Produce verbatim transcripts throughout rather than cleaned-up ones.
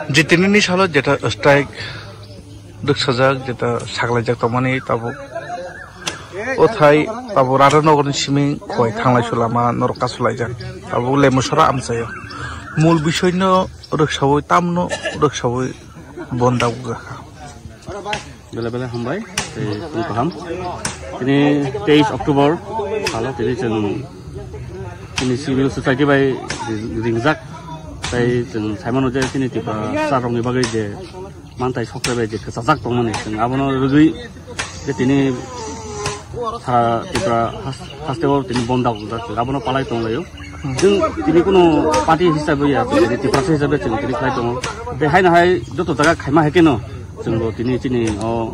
Jitinini salo jeta strike rwksajak, jeta saklaijak tongmani tabuk. O thai tabuk Radhanagorni simi khwlai thanglai sulama norok kasulaijak. Tabuk Lemusora amchaio. Mul bisoino rwksaui tamno rwksaui bonda bukjakha. Bele bele hambai, tei phung kaham. Tini teis October salo tini chwng tini civil society bai ringjak. Tai chwng saimano je tini Tiprasa rokni bagwi je mantai sokrai bai je kwchajak tongmani chwng abono rwgwi je tini sara Tripura has-, hasteo tini bonda wngjak, abono palai tonglaio. Chwng tini kuno party hisabe ya, tini Tiprasa hisabe chwng tini khlai tongo. Tei haino hai joto jaga khaima hai kheno chwngbo tini chini o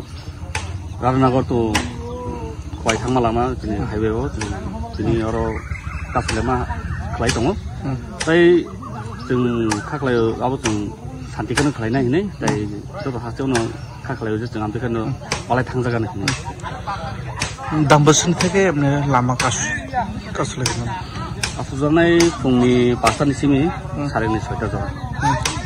Radhanagar to khwlai thangma lama chini highway o chwng tini oro kaslema khlai tongo. Tei chwng khaklaio abo chwng santi kheno khlainai hinwi tei joto hasteo no kha khlai o je chwng amtwi kheno palai thangjaga hinwi. Dambaswng theke emne lama kas-, kaslai mano. Asukjaknai phungni pasta ni simi Hmm. Sareni soita jora. Hmm.